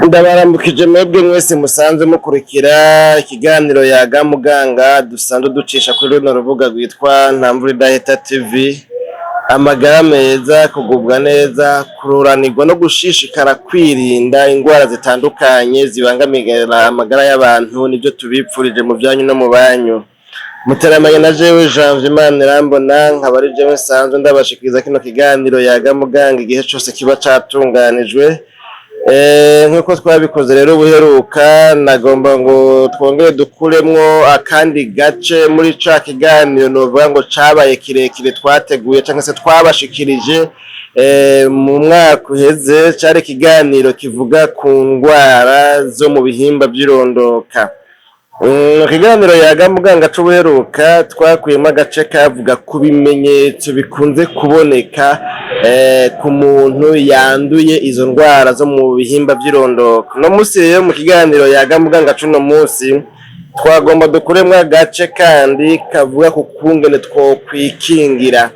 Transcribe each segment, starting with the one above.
Ndabaramukije mwebwe mwese musanzwe mukurikira ikiganiro Yaga Muganga dusanzwe ducisha kuri runo rubuga rwitwa Ntamvura Idahita TV. Amagara meza, kugubwa neza, kururanirwa no gushishikara kwirinda ingwara zitandukanye zibangamira amagara y'abantu, nivyo tubipfurije mu vyanyu no mu banyu. Muteramanye na jewe Janvier Manirambona, nkaba ari jewe nsanzwe ndabashikiriza kino kiganiro Yaga Muganga igihe cose kiba catunganijwe. Nk'uko twabikoze rero ubuheruka, nagomba ngo twongere dukuremwo akandi gace muri ca kiganiro novuga ngo cabaye kirekire twateguye canke se twabashikirije mu mwaka uheze. Cari ikiganiro kivuga ku ndwara zo mu bihimba vy'irondoka. Mu kiganiro Yaga Muganga c'ubuheruka twakuyemwo agace kavuga ku bimenyetso bikunze kuboneka ku muntu yanduye izo ndwara zo mu bihimba vy'irondoka. Uno musi rero, mu kiganiro Yaga Muganga c'uno musi, twagomba dukuremwo agace kandi kavuga ku kungene twokwikingira,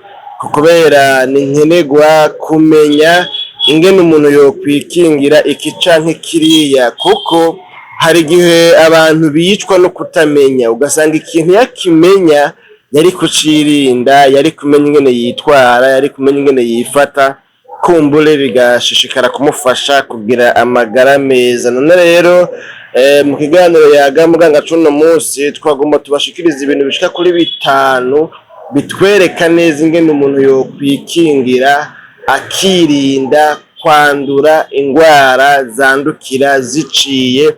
kubera ni nkenerwa kumenya ingene umuntu yokwikingira iki canke kiriya, kuko hari igihe abantu bicwa no kutamenya, ugasanga ikintu yakimenya yari kucirinda, yari kumenya ingene yitwara, yari kumenya ingene yifata, kumbure bigashishikara kumufasha kugira amagara meza. None rero mu kiganiro Yaga Muganga c'uno musi twagomba tubashikirize ibintu bishika kuri bitanu bitwereka neza ingene umuntu yokwikingira, akirinda kwandura ingwara zandukira ziciye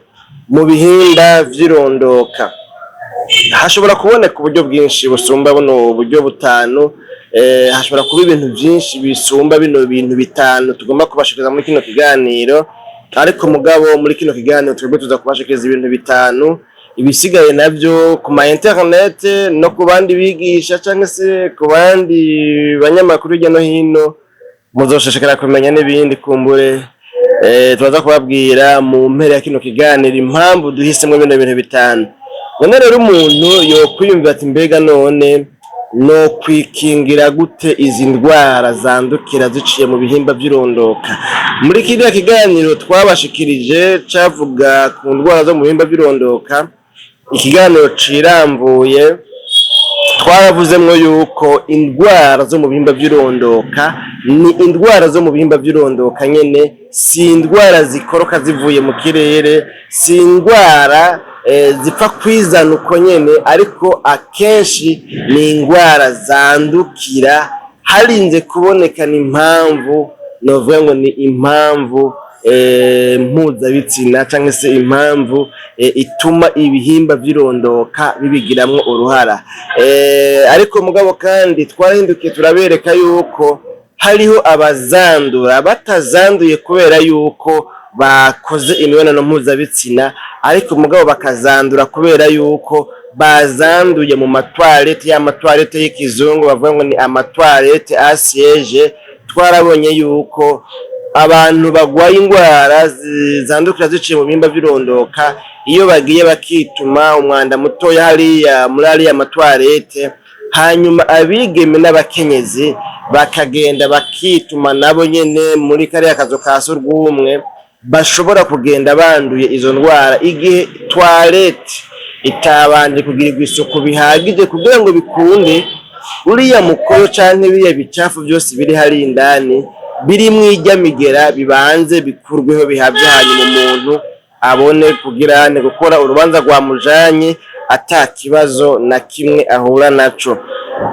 mu bihimba vy'irondoka. Hashobora kuboneka uburyo bwinshi busumba buno buryo butanu, hashobora kuba ibintu vyinshi bisumba bino bintu bitanu tugomba kubashikiriza muri kino kiganiro, ariko mugabo muri kino kiganiro twebwe tuza kubashikiriza ibintu bitanu. Ibisigaye navyo ku ma internet no ku bandi bigisha canke se ku bandi banyamakuru hirya no hino muzoshishikara kumenya n'ibindi. Kumbure turaza kubabwira mu mpera ya kino kiganiro impamvu duhisemwo bino bintu bitanu. None rero umuntu yokwiyumvira ati: "Mbega none no kwikingira gute izi ndwara zandukira ziciye mu bihimba vy'irondoka?" Muri kiriya kiganiro twabashikirije cavuga ku ndwara zo mu bihimba vy'irondoka, ikiganiro cirambuye, twaravuzemwo yuko indwara zo mu bihimba vy'irondoka ni indwara zo mu bihimba vy'irondoka nyene, si indwara zikoroka zivuye mu kirere, si indwara zipfa kwizana uko nyene, ariko akenshi ni indwara zandukira harinze kubonekana impamvu, novuga ngo ni impamvu mpuzabitsina canke se impamvu ituma ibihimba vy'irondoka bibigiramwo uruhara. Ariko mugabo kandi twarahindukiye turabereka yuko hariho abazandura batazanduye kubera yuko bakoze imibonano mpuzabitsina, ariko mugabo bakazandura kubera yuko bazanduye mu matwarete, ya matwarete y'ikizungu bavuga ngo ni amatwarete à siège. Twarabonye yuko abantu bagwaye ingwara zandukira ziciye mu bihimba vy'irondoka, iyo bagiye bakituma umwanda mutoya hariya muri ariya matwarete, hanyuma abigeme n'abakenyezi bakagenda bakituma nabo nyene muri kariya kazu ka surwumwe, bashobora kugenda banduye izo ndwara igihe toilette itabanje kugirirwa isuku bihagije kugira ngo bikunde uriya mukoyo canke biriya bicafu vyose biri hariya indani birimwo irya migera bibanze bikurweho bihave, hanyuma umuntu abone kugira gukora urubanza rwamujanye ata kibazo na kimwe ahura naco.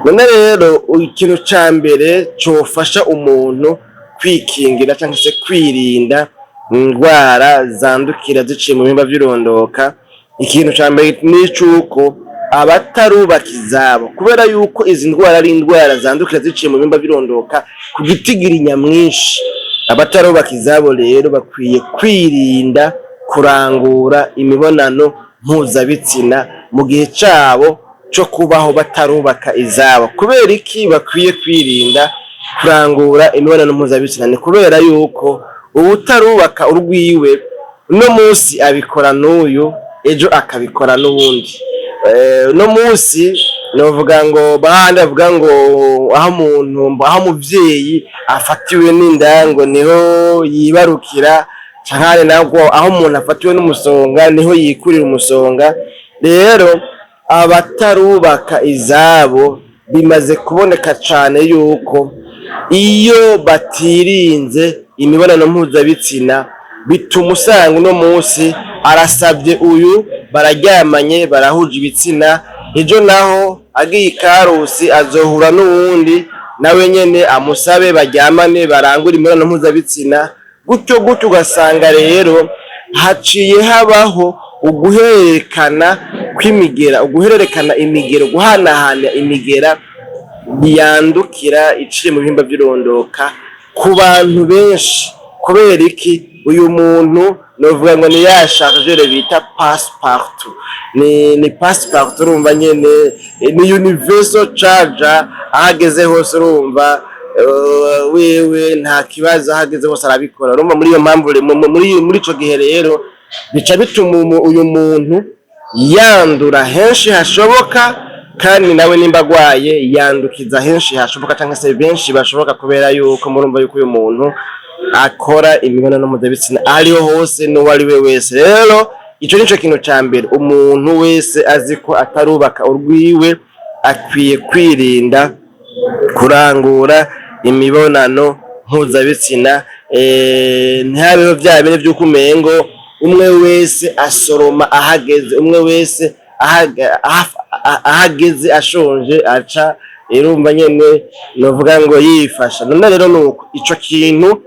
None rero ikintu ca mbere cofasha umuntu kwikingira canke se kwirinda indwara zandukira ziciye mu bihimba vy'irondoka, ikintu ca mbere ni cuko abatarubaka izabo, kubera yuko izi ndwara ari indwara zandukira ziciye mu bihimba vy'irondoka ku gitigiri nyamwinshi, abatarubaka izabo rero bakwiye kwirinda kurangura imibonano mpuzabitsina mu gihe cabo co kubaho batarubaka izabo. Kubera iki bakwiye kwirinda kurangura imibonano mpuzabitsina? Ni kubera yuko uwutarubaka urwiwe uno munsi abikora n'uyu, ejo akabikora n'uwundi. Uno munsi novuga ngo bahandi bavuga ngo aho umuntu, aho umuvyeyi afatiwe n'inda ngo niho yibarukira. Canke nabwo aho umuntu afatiwe n'umusonga niho yikurira umusonga. Rero abatarubaka izabo bimaze kuboneka cane yuko iyo batirinze imibonano mpuzabitsina bituma usanga uno munsi arasabye uyu, bararyamanye, barahuje ibitsina, ejo naho agiye ikarusi azohura n'uwundi, nawe nyene amusabe baryamane, barangure imibonano mpuzabitsina, gutyo gutyo. Ugasanga rero haciye habaho uguhererekana kw'imigera, uguhererekana imigero, guhanahana imigera yandukira iciye mu bihimba vy'irondoka ku bantu benshi. Kubera iki? Uyu muntu novuga ngo ni ya chargeur bita passe partout, ni passe partout. Urumva nyene ni universal charger, aho ageze hose urumva wewe nta kibazo, aho ageze hose arabikora. Urumva muri iyo mpamvu, muri ico gihe rero bica bituma uyu muntu yandura henshi hashoboka, kandi nawe nimba agwaye yandukiza henshi hashoboka canke se benshi bashoboka, kubera yuko murumva yuko uyu muntu akora imibonano mpuzabitsina ariho hose n'uwo ari we wese. Rero ico nico kintu ca mbere: umuntu wese azi ko atarubaka urwiwe akwiye kwirinda kurangura imibonano mpuzabitsina, ntihabeho vya bindi vy'uko umengo umwe wese asoroma ahageze, umwe wese ahageze ashonje aca irumva nyene novuga ngo yifasha. None rero nuko ico kintu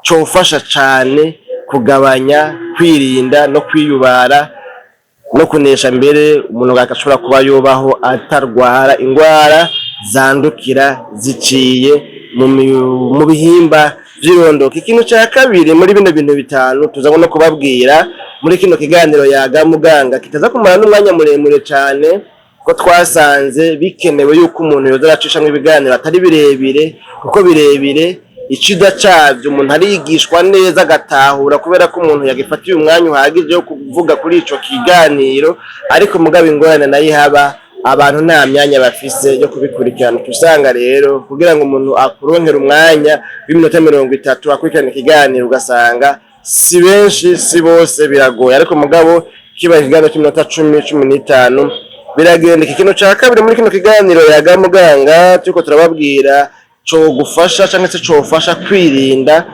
cofasha cane kugabanya, kwirinda no kwiyubara no kunesha, mbere umuntu agashobora kuba yobaho atarwara ingwara zandukira ziciye mu bihimba vy'irondoka. Ikintu ca kabiri muri bino bintu bitanu tuza no kubabwira muri kino kiganiro Yaga Muganga kitaza kumara n'umwanya muremure cane, ko twasanze bikenewe yuko umuntu yoza aracishamwo ibiganiro atari birebire, kuko birebire icida cavyo umuntu arigishwa neza agatahura, kubera ko umuntu yagifatiye umwanya uhagije wo kuvuga kuri ico kiganiro. Ariko mugabo ingorane nayo ihaba, abantu nta myanya bafise yo kubikurikirana. Usanga rero kugira ngo umuntu akuronkere umwanya w'iminota 30 akurikirana ikiganiro, ugasanga si benshi, si bose, biragoye. Ariko mugabo kibaye ikiganiro cy'iminota 10, 15, biragenda. Iki kintu ca kabiri muri kino kiganiro Yaga Muganga turiko turababwira cogufasha canke se cofasha kwirinda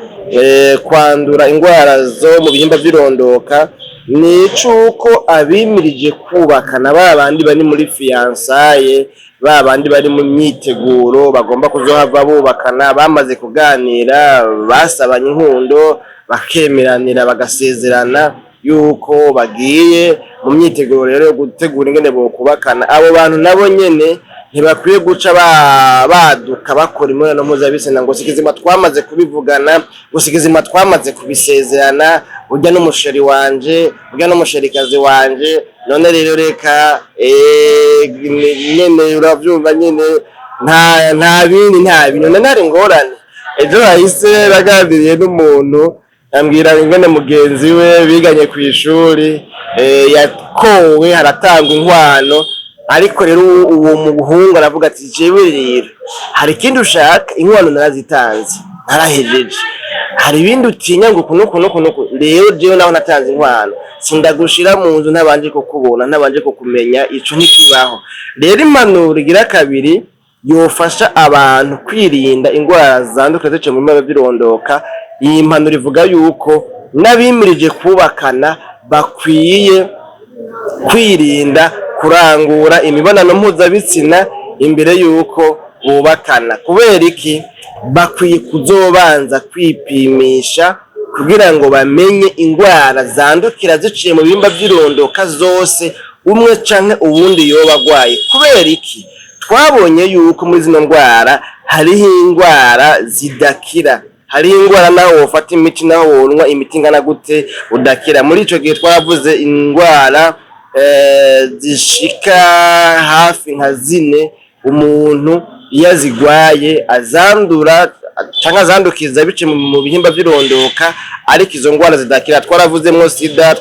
kwandura ingwara zo mu bihimba vy'irondoka ni icuko abimirije kubakana, ba bandi bari muri fiançailles, ba bandi bari mu myiteguro bagomba kuzohava bubakana, bamaze kuganira, basabanye inkundo, bakemeranira, bagasezerana yuko bagiye mu myiteguro rero yo gutegura ingene bokubakana, abo bantu nabo nyene ntibakwiye guca baduka bakora imibonano mpuzabitsina ngo sikizima twamaze kubivugana, ngo sikizima twamaze kubisezerana, urya n'umuchéri wanje, urya n'umusherikazi wanje, none rero reka nyene uravyumva nyene nta bindi, nta bintu. None hari ingorane. Ejo hahise naganiriye n'umuntu ambwira ingene mugenzi we biganye kw'ishuri yakowe, haratangwa inkwano, ariko rero uwo muhungu aravuga ati: "Jewe rero hari ikindi ushaka? Inkwano narazitanze, narahejeje, hari ibindi utinya ngo uku nuku nuku nuku. Rero jewe naho natanze inkwano, sindagushira mu nzu ntabanje kukubona, ntabanje kukumenya, ico ntikibaho." Rero impanuro igira kabiri yofasha abantu kwirinda ingwara zandukira ziciye mu bihimba vy'irondoka, iyi mpanuro ivuga yuko n'abimirije kubakana bakwiye kwirinda kurangura imibonano mpuzabitsina imbere yuko bubakana. Kubera iki? Bakwiye kuzobanza kwipimisha kugira ngo bamenye ingwara zandukira ziciye mu bihimba vy'irondoka zose umwe canke uwundi yoba agwaye. Kubera iki? Twabonye yuko muri zino ndwara hariho ingwara zidakira, hariho ingwara naho wofata imiti, naho wonwa imiti ingana gute, udakira. Muri ico gihe twaravuze ingwara zishika hafi nka zine umuntu iyo azigwaye azandura canke azandukiza biciye mu bihimba vy'irondoka, ariko izo ngwara zidakira. Twaravuzemwo sida,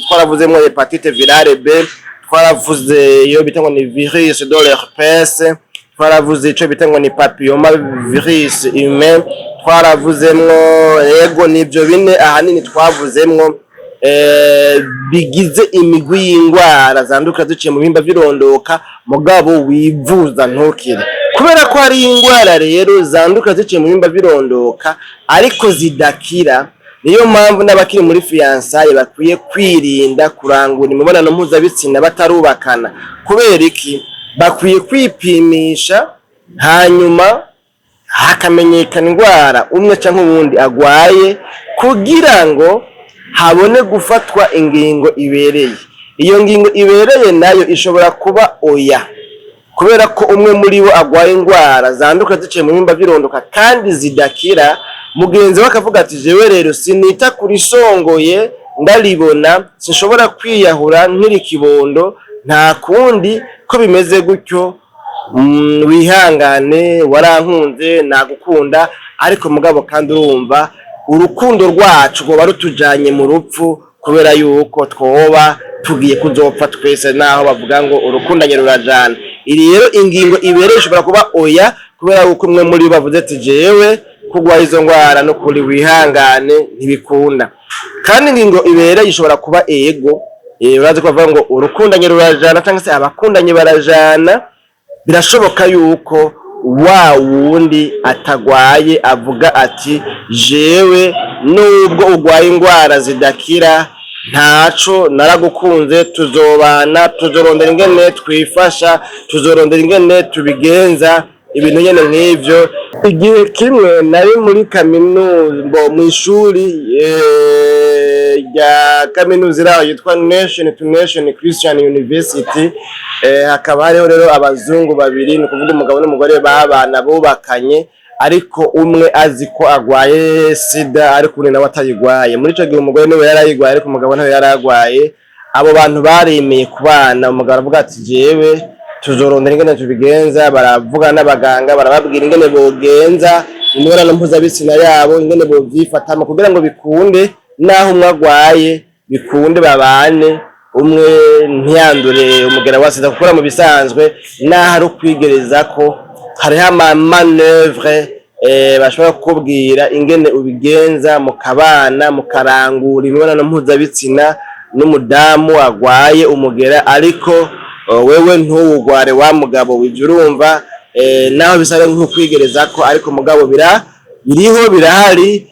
twaravuzemwo hépatite virale B, twaravuze iyo bita ngo ni virus de l'herpès, Twaravuze ico bita ngo ni papilloma virus humain. Twaravuzemwo, yego, nivyo bine ahanini twavuzemwo bigize imigwi y'ingwara zandukira ziciye mu bihimba vy'irondoka, mugabo wivuza ntukire. Kubera ko hari ingwara rero zandukira ziciye mu bihimba vy'irondoka ariko zidakira, niyo mpamvu n'abakiri muri fiançailles bakwiye kwirinda kurangura imibonano mpuzabitsina batarubakana. Kubera iki? Bakwiye kwipimisha, hanyuma hakamenyekana indwara umwe canke uwundi agwaye, kugira ngo habone gufatwa ingingo ibereye. Iyo ngingo ibereye nayo ishobora kuba oya, kubera ko umwe muri bo agwaye indwara zanduka ziciye mu bihimba vy'irondoka kandi zidakira. Mugenzi we akavuga ati: "Jewe rero sinita kurisongoye, ndaribona, sinshobora kwiyahura nkiri kibondo. Nta kundi ko bimeze gutyo, wihangane, warankunze, nagukunda, ariko mugabo kandi urumva urukundo rwacu rwoba rutujanye mu rupfu, kubera yuko twoba tugiye kuzopfa twese, naho bavuga ngo urukundanye rurajana." Iri rero ingingo ibereye ishobora kuba oya, kubera yuko umwe muri bo bavuze ati: "Jewe kugwa izo ngwara no kuri wihangane, ntibikunda." Kandi ingingo ibereye ishobora kuba ego. Urazi ko bavuga ngo urukundanye rurajana, cyangwa se abakundanye barajana. Birashoboka yuko wa wundi atagwaye avuga ati: "Jewe nubwo ugwaye ingwara zidakira, ntaco, naragukunze, tuzobana, tuzorondera ingene twifasha, tuzorondera ingene tubigenza." Ibintu nyene nk'ivyo. Igihe kimwe nari muri kaminuza, mu ishuri rya kaminuza iraho yitwa Nation to Nation Christian University, hakaba hariho rero abazungu babiri, ni ukuvuga umugabo n'umugore babana bubakanye, ariko umwe azi ko agwaye sida, ariko undi nawe atayigwaye. Muri ico gihe umugore niwe yarayigwaye, ariko umugabo ntawe yaragwaye. Abo bantu baremeye kubana. Umugabo aravuga ati: "Jewe tuzorondera ingene tubigenza." Baravuga n'abaganga, barababwira ingene bogenza imibonano mpuzabitsina yabo, ingene bovyifatamo kugira ngo bikunde, naho umwe agwaye, bikunde babane, umwe ntiyandure umugera wa sida. Gukora mu bisanzwe, naho ari ukwigereza ko hariho ama manœuvres bashobora kukubwira ingene ubigenza mukabana, mukarangura imibonano mpuzabitsina n'umudamu agwaye umugera, ariko wewe ntuwugware, wa mugabo wivyo. Urumva, naho bisa nk'ukwigereza ko, ariko mugabo biriho, birahari.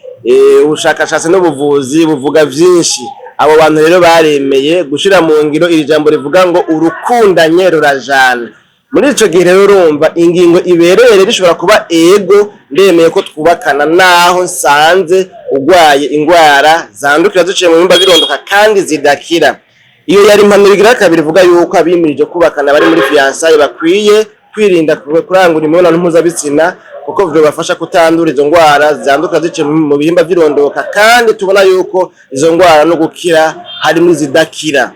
Ubushakashatsi n'ubuvuzi buvuga vyinshi. Abo bantu rero baremeye gushira mu ngiro iri jambo rivuga ngo urukundanye rurajana. Muri ico gihe rero, urumva, ingingo ibereye rero ishobora kuba ego: ndemeye ko twubakana naho nsanze ugwaye ingwara zandukira ziciye mu bihimba birondoka kandi zidakira. Iyo yari impanuro igira kabiri, ivuga yuko abimirije kubakana bari muri fiançailles bakwiye kwirinda kurangura imibonano mpuzabitsina, kuko vyobafasha kutandura izo ngwara zandukira ziciye mu bihimba vy'irondoka, kandi tubona yuko izo ngwara no gukira harimwo izidakira.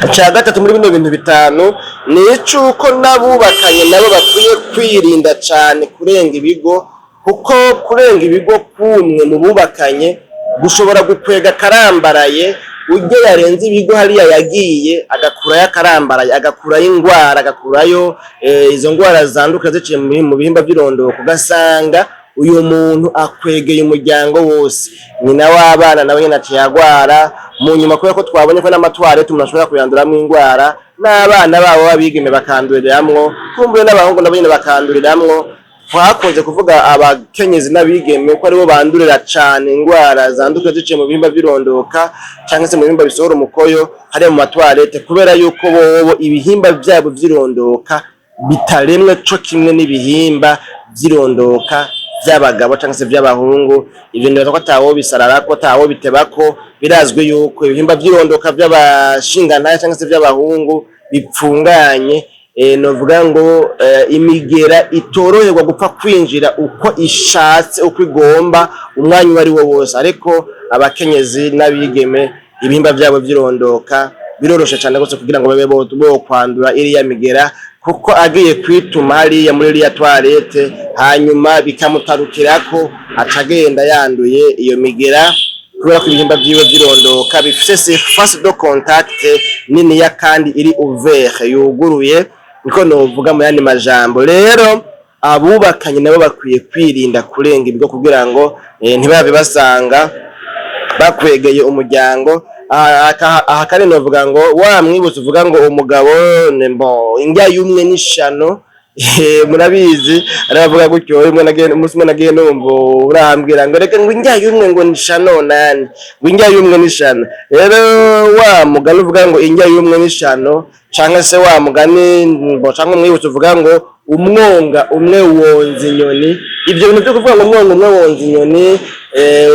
Ica gatatu muri bino bintu bitanu ni icuko n'abubakanye nabo bakwiye kwirinda cane kurenga ibigo, kuko kurenga ibigo kumwe mu bubakanye gushobora gukwega akarambaraye. Uryo yarenze ibigo hariya yagiye agakurayo akarambaraye, agakurayo ingwara, agakurayo izo ngwara zandukira ziciye mu bihimba vy'irondoka, ugasanga uyu muntu akwegeye umuryango wose. Nyina w'abana nawe nyene aciye agwara mu nyuma, kubera ko twabonye ko n'ama toilettes umuntu ashobora kuyanduramwo ingwara, n'abana babo b'abigeme bakanduriramwo, kumbure n'abahungu nabo nyene bakanduriramwo. Twakunze kuvuga abakenyezi n'abigeme ko aribo bandurira cane ingwara zandukira ziciye mu bihimba vy'irondoka canke se mu bihimba bisohora umukoyo hariya mu ma toilettes, kubera yuko bobo ibihimba vyabo vy'irondoka bitaremwe co kimwe n'ibihimba vy'irondoka vy'abagabo canke se vy'abahungu. Ivyo nibaza ko atawo bisararako, atawo bitebako. Birazwi yuko ibihimba vy'irondoka vy'abashingantahe canke se vy'abahungu bipfunganye, novuga ngo imigera itoroherwa gupfa kwinjira uko ishatse, uko igomba, umwanya uwo ari wo wose. Ariko abakenyezi n'abigeme, ibihimba vyabo vy'irondoka biroroshe cane gose kugira ngo babe bokwandura iriya migera, kuko agiye kwituma hariya muri iriya toilette, hanyuma bikamutarukirako, aca agenda yanduye iyo migera, kubera ko ibihimba vyiwe vy'irondoka bifise surface de contact niniya kandi iri ouvert, yuguruye. Niko novuga mu yandi majambo. Rero abubakanye nabo bakwiye kwirinda kurenga ibigo kugira ngo ntibabe basanga bakwegeye umuryango. Aha kandi novuga ngo wa mwibutso uvuga ngo umugabo mbo indya y'umwe n'ishano. Murabizi, aravuga gutyo. Rimwe nagiye, umunsi umwe nagiye numva urambwira ngo reka, ngo indya y'umwe ngo n'ishano nani, ngo indya y'umwe n'ishano. Rero wa mugani uvuga ngo indya y'umwe n'ishano, canke se wa mugani mbo canke umwibutso uvuga ngo umwonga umwe wonza inyoni, ivyo bintu vyo kuvuga ngo umwonga umwe wonza inyoni,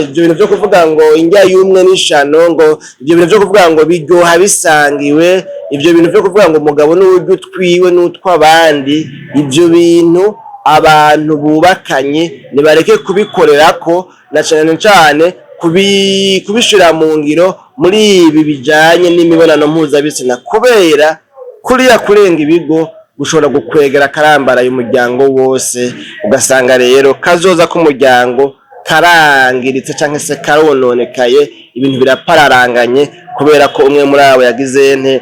ivyo bintu vyo kuvuga ngo indya y'umwe n'ishano, ngo ivyo bintu vyo kuvuga ngo biryoha bisangiwe, ivyo bintu vyo kuvuga ngo umugabo n'urya utwiwe n'utw'abandi, ivyo bintu abantu bubakanye nibareke kubikorerako, na cane cane kubishira mu ngiro muri ibi bijanye n'imibonano mpuzabitsina, kubera kuriya kurenga ibigo gushobora gukwegera akarambaraye umuryango wose, ugasanga rero kazoza k'umuryango karangiritse canke se karononekaye, ibintu birapararanganye kubera ko umwe muri abo yagize nte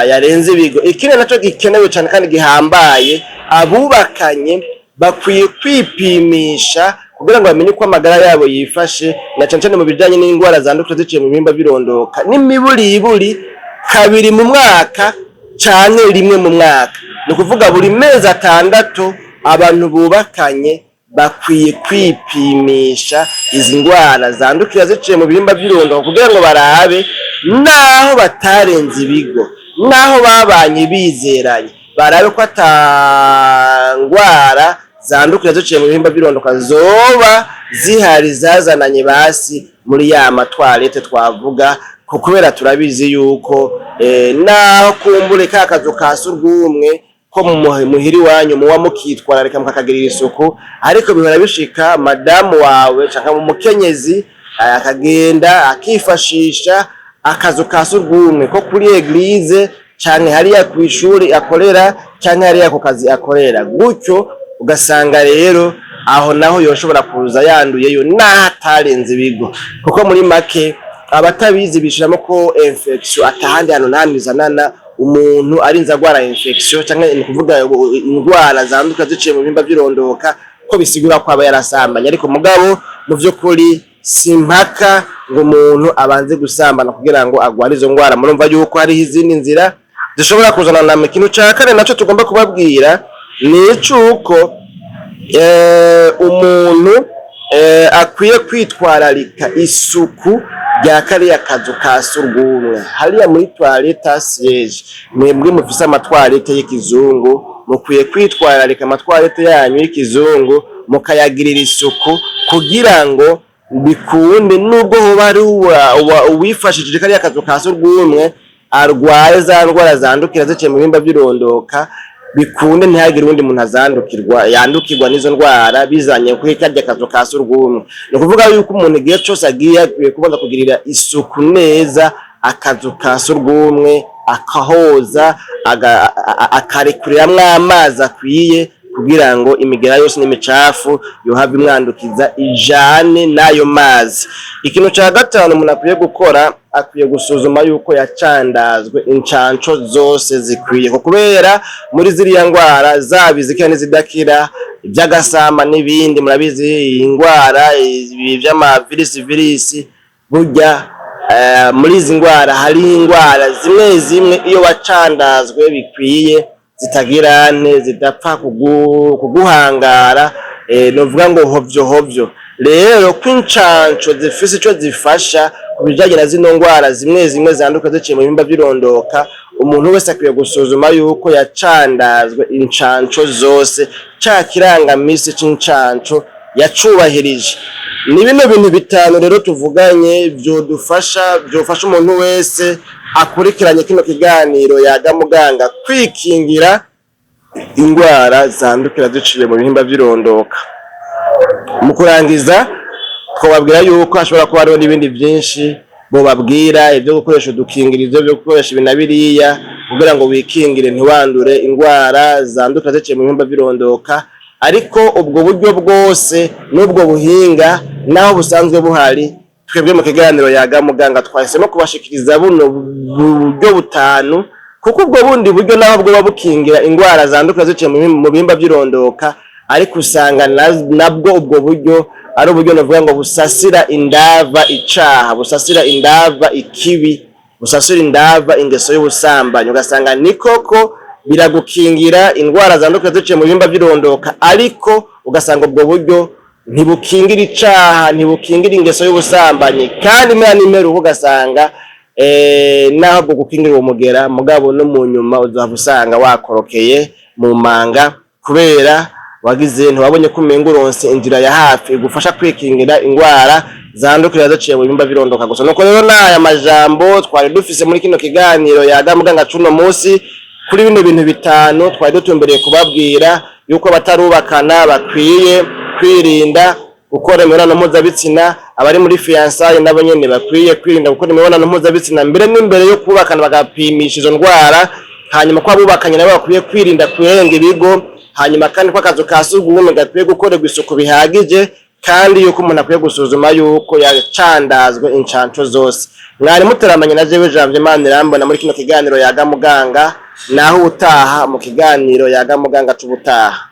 yarenze ibigo. Ikindi naco gikenewe cane kandi gihambaye, abubakanye bakwiye kwipimisha kugira ngo bamenye uko amagara yabo yifashe, na cane cane mu bijanye n'indwara zandukira ziciye mu bihimba birondoka, n'imiburiburi kabiri mu mwaka canke rimwe mu mwaka. Ni ukuvuga buri mezi 6 abantu bubakanye bakwiye kwipimisha izi ndwara zandukira ziciye mu bihimba vy'irondoka, kugira ngo barabe naho batarenze ibigo, naho babanye bizeranye, barabe ko ata ndwara zandukira ziciye mu bihimba vy'irondoka zoba zihari zazananye basi muri ya ma toilettes twavuga ko, kubera turabizi yuko naho kumbure ka kazu ka surwumwe ko muhira iwanyu muba mukitwararika mukakagirira isuku, ariko bihora bishika madamu wawe canke umukenyezi akagenda akifashisha akazu ka surwumwe ko kuri église, canke hariya kw'ishuri akorera, canke hariya ku kazi akorera gutyo, ugasanga rero aho naho yoshobora kuza yanduyeyo naho atarenze ibigo. Kuko muri make abatabizi bishiramo ko infection atahandi hantu nahamwe izanana. Umuntu arinze agwara infection, canke ni kuvuga indwara zanduka ziciye mu bihimba vy'irondoka, ko bisigura ko aba yarasambanye. Ariko mugabo mu vy'ukuri si impaka ngo umuntu abanze gusambana kugira ngo agware izo ndwara. Murumva yuko hariho izindi nzira zishobora kuzana nama. Ikintu ca kane naco tugomba kubabwira ni icuko umuntu akwiye kwitwararika isuku rya kariya kazu ka surwumwe hariya muri toilette à siège. Mwebwe mufise ama toilettes y'ikizungu, mukwiye kwitwararika ama toilettes yanyu y'ikizungu, mukayagirira isuku, kugira ngo bikunde nubwo hoba hari uwifashishije kariya kazu ka surwumwe arwaye za ndwara zandukira ziciye mu bihimba vy'irondoka, bikunde ntihagire uwundi muntu azandukirwa, yandukirwa n'izo ndwara bizanye kuri karya kazu ka surwumwe. Ni ukuvuga yuko umuntu igihe cose agiye akwiye kubanza kugirira isuku neza akazu ka surwumwe, akahoza, akarekuriramwo amazi akwiye, kugira ngo imigera yose n'imicafu yohava imwandukiza ijane n'ayo mazi. Ikintu ca gatanu umuntu akwiye gukora, akwiye gusuzuma yuko yacandazwe incanco zose zikwiye, kubera muri ziriya ndwara, zaba izikira n'izidakira, ivy'agasama n'ibindi, murabizi indwara ibi vy'amavirisi virisi, burya muri izi ndwara hari indwara zimwe zimwe iyo wacandazwe bikwiye zitagira nte zidapfa kuguhangara, novuga ngo hovyo hovyo. Rero ko incanco zifise ico zifasha ku bijanye na zino ndwara zimwe zimwe zanduka ziciye mu bihimba vy'irondoka, umuntu wese akwiye gusuzuma yuko yacandazwe incanco zose, ca kirangamisi c'incanco yacubahirije. Ni bino bintu bitanu rero tuvuganye vyodufasha, vyofasha umuntu wese akurikiranye kino kiganiro Yaga Muganga kwikingira indwara zandukira ziciye mu bihimba vy'irondoka. Mu kurangiza, twobabwira yuko hashobora kuba hariho n'ibindi vyinshi bobabwira, ivyo gukoresha udukingirizo, vyo gukoresha ibi na biriya kugira ngo wikingire ntiwandure indwara zandukira ziciye mu bihimba vy'irondoka. Ariko ubwo buryo bwose n'ubwo buhinga naho busanzwe buhari, twebwe mu kiganiro Yaga Muganga twahisemo kubashikiriza buno buryo butanu. Kuko ubwo bundi buryo naho bwoba bukingira ingwara zandukira ziciye mu bihimba vy'irondoka, ariko usanga nabwo ubwo buryo ari uburyo novuga ngo busasira indava icaha, busasira indava ikibi, busasira indava ingeso y'ubusambanyi. Ugasanga ni koko biragukingira indwara zandukira ziciye mu bihimba vy'irondoka, ariko ugasanga ubwo buryo ntibukingira icaha, ntibukingira ingeso y'ubusambanyi. Kandi impera n'imperuka ugasanga naho bwo gukingira uwo mugera, mugabo no mu nyuma uzohava usanga wakorokeye mu manga, kubera wagize ntiwabonye ko umenga uronse inzira ya hafi igufasha kwikingira ingwara zandukira ziciye mu bihimba vy'irondoka gusa. Nuko rero n'aya majambo twari dufise muri kino kiganiro Yaga Muganga cuno musi, kuri bino bintu bitanu twari dutumbereye kubabwira, yuko abatarubakana bakwiye kwirinda gukora imibonano mpuzabitsina, abari muri fiançailles nabo nyene bakwiye kwirinda gukora imibonano mpuzabitsina mbere n'imbere yo kubakana, bagapimisha izo ndwara. Hanyuma ko abubakanye nabo bakwiye kwirinda kurenga ibigo. Hanyuma kandi ko akazu ka sugumwe gakwiye gukorerwa isuku bihagije, kandi yuko umuntu akwiye gusuzuma yuko yacandazwe incanco zose. Mwari muteramanye na jewe Janvier Manirambona muri kino kiganiro Yaga Muganga. Naho ubutaha mu kiganiro Yaga Muganga c'ubutaha.